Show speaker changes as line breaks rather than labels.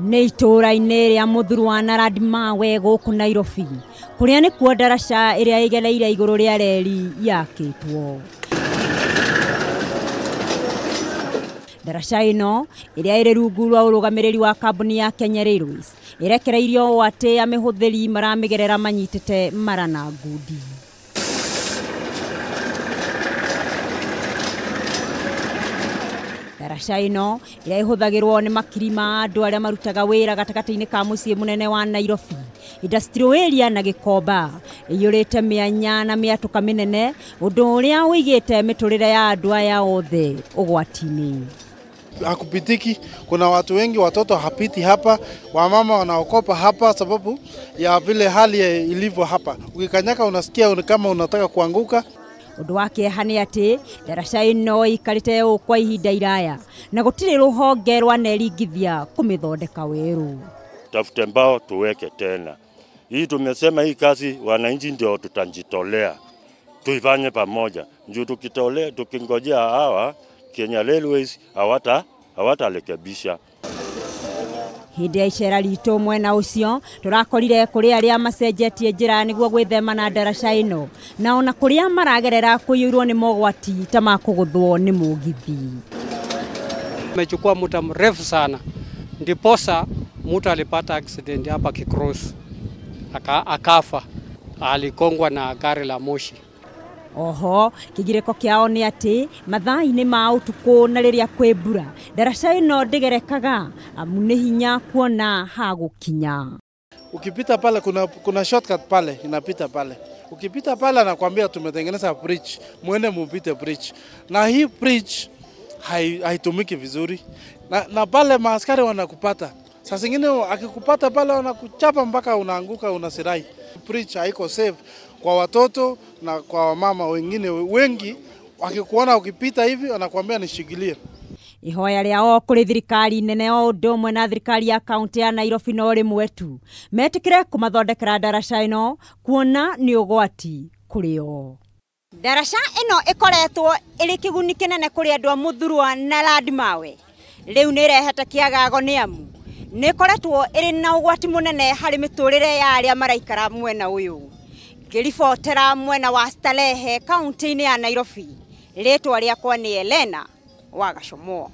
Nĩ itũũra-inĩ rĩa Mũthurwa na Landmawe gũkũ Nairobi, kũrĩa nĩkuo ndaraca ĩrĩa ĩgereire igũrũ rĩa reri yakĩtwo. Ndaraca ĩno ĩrĩa ĩrĩ rungu rwa ũrũgamĩrĩri wa kambuni ya Kenya Railways ĩrekereirio ũũ atĩ amĩhũthĩri maramĩgerera manyitĩte mara na ngundi. Ndaraca ĩno ĩrĩa ĩhũthagĩrwo nĩ makiri ma andũ arĩa marutaga wĩra gatagatĩ-inĩ ka mũciĩ mũnene wa Nairobi, Industrial Area na Gĩkomba, ĩiyũrĩte mĩanya na mĩatũka mĩnene, ũndũ ũrĩa ũigĩte mĩtũrĩre ya andũ aya othe ũgwati-inĩ.
Hakupitiki, kuna watu wengi, watoto hapiti hapa, wamama wanaokopa hapa sababu ya vile hali ilivyo hapa. Ukikanyaka unasikia kama unataka kuanguka.
Ũndũ wa kĩeha nĩ atĩ ndaraca ĩno ĩikarĩte ũũ kwa ihinda iraya na gũtirĩ rũhonge rwaneringithia kũmĩthondeka werũ.
Tafute mbao tuweke tena. Hii tumesema hii kazi wananchi ndio tutajitolea, tuifanye pamoja. Ndio tukitolea, tukingojea hawa Kenya Railways hawatarekebisha.
Hĩndĩ ya icera ritũ mwena ũcio tũrakorire kũrĩ arĩa macenjetie njĩra nĩguo gwĩthema na ndaraca ĩno, na ona kũrĩa maragerera kũiyũirwo nĩ mogwati ta ma kũgũthwo nĩ mũgithi.
Imechukua muda mrefu sana ndiposa mtu alipata accident hapa Kikross, akafa, alikongwa na gari la moshi.
Oho kĩgirĩko kĩao nĩ atĩ mathaa-inĩ ma ũtukũ na rĩrĩa kwĩ mbura ndaraca ĩno ndĩgerekaga amu nĩ hinya kuona ha gũkinya.
Ukipita pale kuna shortcut pale inapita pale. Ukipita pale anakuambia tumetengeneza bridge, muende mupite bridge. Na hii bridge haitumiki vizuri. Na pale maaskari wanakupata. Saa zingine akikupata pale wanakuchapa mpaka unaanguka unasirai. Bridge haiko safe kwa watoto na kwa wamama wengine wengi, wakikuona ukipita hivi wanakuambia nishikilie.
Ihoya rĩao kũrĩ thirikari nene o ũndũ ũmwe na thirikari ya kaunti ya Nairobi no rĩmwe tu metĩkĩre kũmathondekera ndaraca ĩno kuona nĩ ũgwati kũrĩ o. Ndaraca ĩno ĩkoretwo ĩrĩ kĩguni kĩnene kũrĩ andũ a Mũthurwa na Landmawe, rĩu nĩ ĩrehete kĩagago nĩ amu nĩ ĩkoretwo ĩrĩ na ũgwati mũnene harĩ mĩtũrĩre ya arĩa maraikara mwena ũyũ. Ngĩribotera mwena wa Starehe kaunti-inĩ ya Nairobi, rĩtwa rĩakwa nĩ Elena wa Gacomwo.